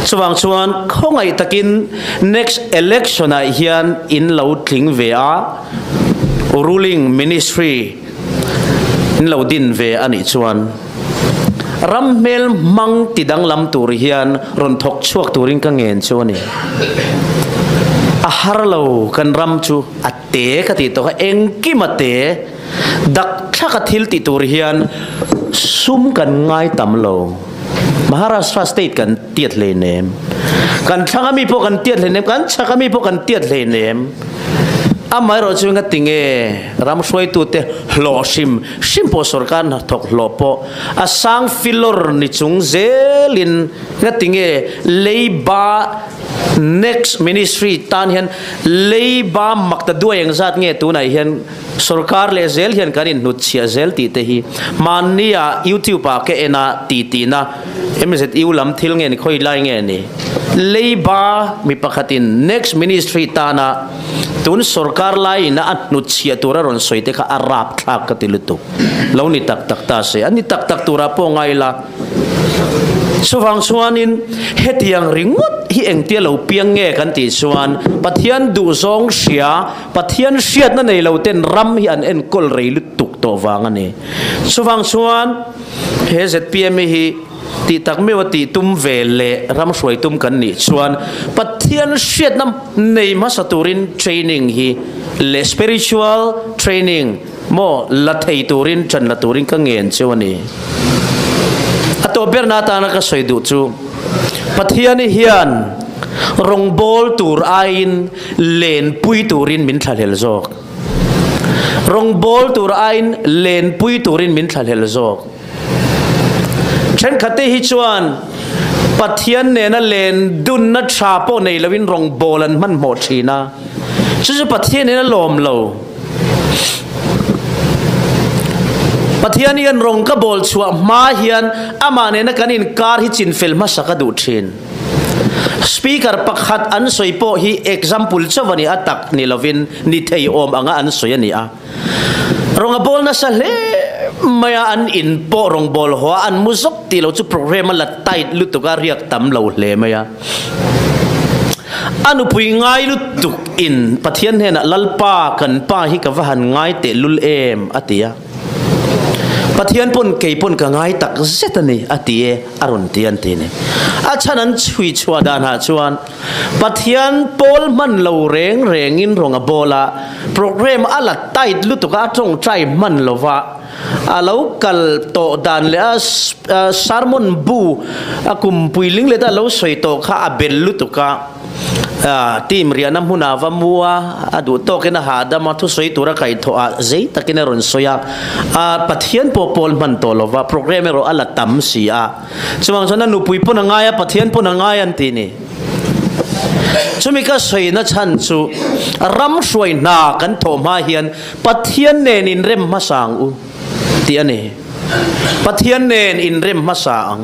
Chuvang chuan khawngaih takin next election ah hian in lo tling ve a, ruling ministry in lo din ve a nih chuan ram hmel hmang ti danglam tur hian rawn thawk chhuak turin ka ngen chu a ni. A har lo kan ram chu a te ka tih tawh kha engkim a te. Dak. thlak a thil ti tur hian sum kan ngai tam lo. Maharashtra state kan tiat hleinem. Kan thlang ami pawh kan tiat hleinem, kan chhak ami pawh kan tiat hleinem. Amaherawh chu nga tinge ram hruaitute hlawh hrim hrim pawh sorkar hnathawk hlawh pawh a sang filawr ni chung zelin nga tinge leiba next ministry tan hian leiba mak ta duai engzat nge tunah hian Sorkar leh zel hian kan inhnutchhiah zel tih te hi mahnia YouTube ah ka en a ti tihna MZU lam thil nge ni khawi lai nge ni? Leiba mi pakhatin next ministry tana tun sorkar laiin a hnutchhiah tur a rawn sawi te kha a rapthlak ka ti lutuk. Lo ni tak tak ta se, a ni tak tak turah pawh ngai la. Chuvang chuanin hetiang ringawt hi engtia lo piang nge kan tih chuan Pathian duhzawng hria Pathian hriatna nei lo ten ram hi an enkawl rei lutuk tawh vang a ni. Chuvang chuan he zpm hi tih tak meuh a tih tum ve leh ram hruai tum kan nih chuan Pathian hriatna nei hmasa turin training hi leh spiritual training maw la thei turin ṭan la turin ka ngen cheu a ni. A tawp berna atana ka sawi duh chu Pathian hian rawngbawl tur aiin lenpui turin min thlahlel zawk. Rawngbawl tur aiin lenpui turin min thlahlel zawk. Thenkhatte hi chuan Pathian nena len dunna tha pawh nei loin rawngbawl an hmanhmawh thin a, chu chu Pathian in a lawm lo. Pathian hian rawng ka bawl chhuah hma hian amah nena kan inkar hi chinfel hmasa ka duh thin. Speaker pakhat an sawi pawh hi example chauh a ni a, tak ni lovin ni thei awm anga an sawi a ni a. Rawng a bawl nasa hle mai a, an in pawh rawng bawl haw a, an mu zawk tih lo chu program a la tight lutuk a, riak tam lo hle mai a. A nupui ngai lutuk in Pathian hnenah Lalpa kan pa hi ka va han ngai teh lul em a ti a. Pathian pawn kei pawn ka ngai tak zet a ni a ti e a rawn ti an ti ni. A chhan an chhui chhuah dan ah chuan Pathian pawl hman lo reng reng in rawng a bawl a, program a la tight lutuk a, a tawngtai hman lo va, a lo kal tawh dan leh a sermon bu a kum puiling leh ta lo sawi tawh kha a bel lutuk a. Team riahna hmunah va mu a, a duh tawkin a hahdam a, thusawi tura kaihthawh ah zei takin a rawn sawi a, a Pathian pawh pawl hman tawh lo va, program erawh a la tam si a. Chuvang chuan a nupui pawn a ngai a, Pathian pawn a ngai an ti ni. Chumi ka sawina chhan chu ram hruai hna kan thawh hma hian Pathian nen inrem hmasa ang u tih a ni. Pathian nen inrem hmasa ang.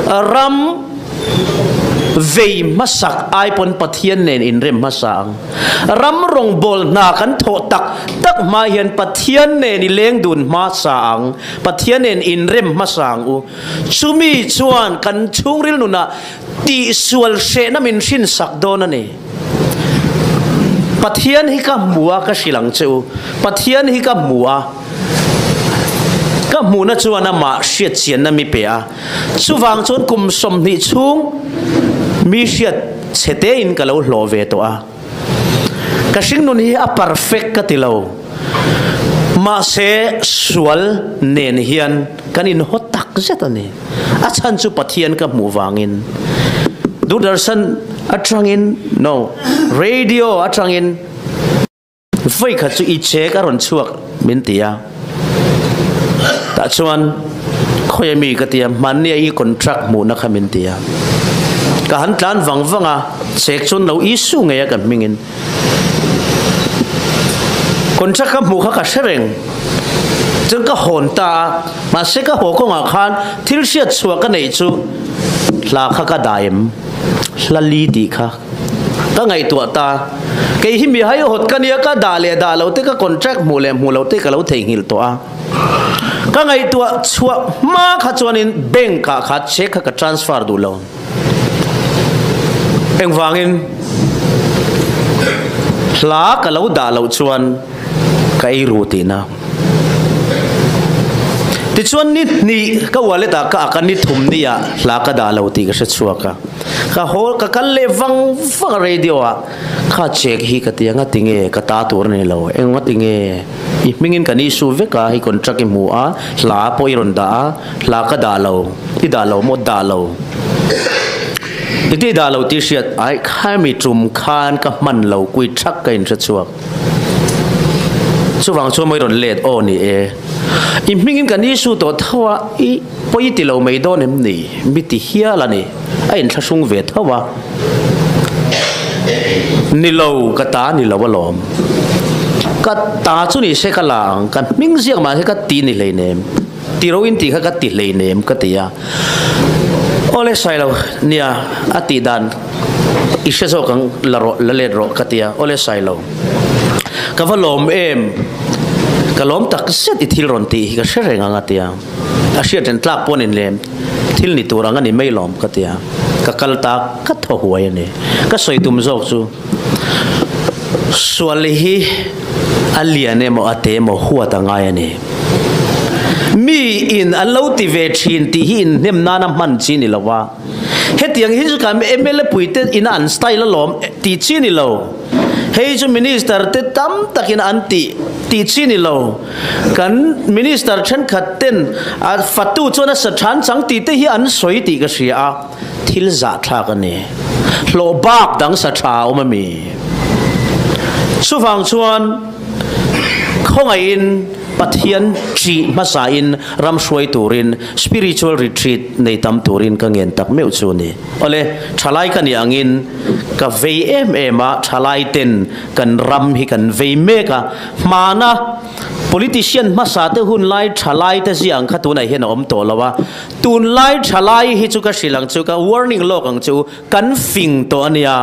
Ram vei hmasak ai pawn Pathian nen inrem hmasa ang. Ram rawngbâwl hna kan thawh tak tak hma hian Pathian nen i leng dun hmasa ang. Pathian nen inrem hmasa ang u. Chumi chuan kan chhungril nunah tihsual hrehna min hrinsak dawn a ni. Pathian hi ka hmu a, ka hrilh ang che u. Pathian hi ka hmu a. Ka hmuhna chuan amah hriatchianna mi pe a. Chuvang chuan kum 20 chhung mi hriat chhe tein ka lo hlawh ve tawh a. Ka hringnun hi a perfect ka ti lo. Mahse sual nen hian kan inhaw tak zet a ni. A chhan chu Pathian ka hmuh vangin. Doordarshan atangin, no, radio atangin, Vawi khat chu i chek a rawn chhuak min ti a, tah chuan khawi ami ka ti a, hmanni a i contract hmuhna kha min ti a. Ka han tlan vang vang a, chek chuan lo issue ngei a ka hmingin. Contract ka hmuh kha ka hre reng, chuan ka hawn ta a, mahse ka haw kawngah khan thil hriat chhuah ka neih chu hla kha ka dah em, hla li tih kha. Ka ngaihtuah ta, kei hi mi haihawt ka nia, ka dah leh dah lo te, ka contract hmuh leh hmuh lo te ka lo theihnghilh tawh a. Ka ngaihtuah chhuah hma kha chuanin bank ah kha check kha ka transfer duh lo. Engvangin hla ka lo dah loh chuan ka ei ru tihna. Tichuan ni hnih ka wallet ah ka ak a, ni thum ni ah hla ka dah lo tih ka hre chhuak a. Ka haw ka kal leh vang vang a radio ah kha check hi ka ti a, ngati nge ka ta tur a ni lo, eng ngati nge i hmingin kan issue vek a, i contract i hmu a, hla pawh i rawn dah a, hla ka dah lo, i dah lo maw dah lo. Engtin i dah lo tih hriat ai khami tum khan ka hman lo kui thak ka inhre chhuak. Chuvang chuan mawi rawn let aw ni e. I hmingin kan issue tawh tho a, i pawi ti lo mai dawn em ni? Mi ti hial a ni. A inthlahrung ve tho a. Ni lo, ka ta ni lo alawm. Ka ta chu ni se ka la ang, ka hming ziak mah se ka ti ni hleinem. Ti ro in tih kha ka ti hleinem ka ti a. Awle Sailo, nia a tih dan i hre zawk ang la rawh, la let rawh ka ti a. Awle Sailo, ka va lawm em, ka lawm tak zet i thil rawn tih hi ka hre reng ang a ti a. A hriat reng tlak pawh a ni lem, thil ni tur ang a ni mai lawm ka ti a. Ka kal ta ka thaw huai a ni. Ka sawi tum zawk chu sual hi a lian emaw a te emaw huat a ngai a ni. Mi in an lo ti ve thin tih hi inhnem nana hman chi ni lo va. Hetiang hi chu kan mla pui te ina an style alawm tih chi ni lo. Hei chu minister te tam takin an tih tih chi ni lo. Kan minister thenkhat ten a fatu chuan a sa than chang tih te hi an sawi tih ka hria a. Thil zahthlak a ni. Hlawh bak dang sa tha a awm a mi? Chuvang chuan khawngaihin Pathian ṭih hmasain ram hruai turin spiritual retreat nei tam turin ka ngen tak meuh chu a ni. Awle, ṭhalai ka nih angin ka vei em em a, ṭhalai ten kan ram hi kan vei mek a, hmana politician hmasa te hun lai ṭhalai te ziah ang kha tunah hian a awm tawh lo a, tunlai ṭhalai hi chu ka hrilh ang chu, ka warning lawk ang chu, kan fing tawh a nia.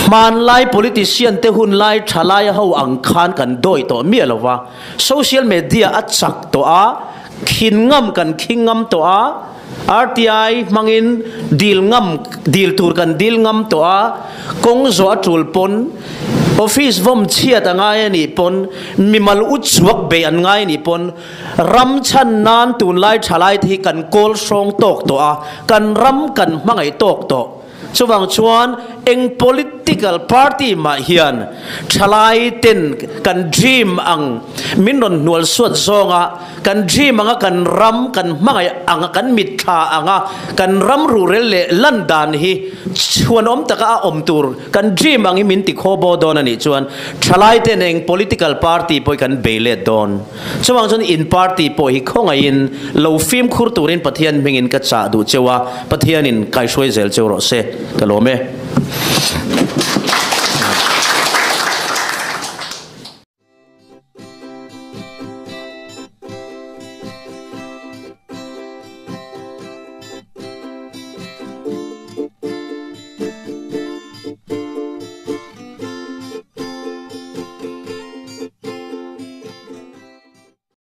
Hmanlai politician te hunlai thalai ho ang khan kan dawi tawh miah lo va, social media a chak tawh a, khin ngam kan khing ngam tawh a, RTI hmangin dil ngam dil tur kan dil ngam tawh a, kawng zawh a tul pawn office vawm chhiat a ngai a nih pawn mimal u chhuak bei an ngai a nih pawn ram chhan nan tunlai thalai te hi kan kawl hrawng tawk tawh a, kan ram kan hmangaih tawk tawh. Chuvang chuan eng political party mah hian thalai ten kan dream ang min rawn hnual suat zawnga kan dream anga kan ram kan hmangaih anga kan mitthla anga kan ram rurel leh lan dan hi chhuanawm taka a awm tur kan dream ang hi min ti khaw baw dawn a nih chuan thalai ten eng political party pawh hi kan bei let dawn. Chuvang chuan in party pawh hi khawngaihin lo fimkhur turin Pathian hmingin ka chah duh cheu a, Pathianin kaihruai zel cheu rawh se. Ka lawm e.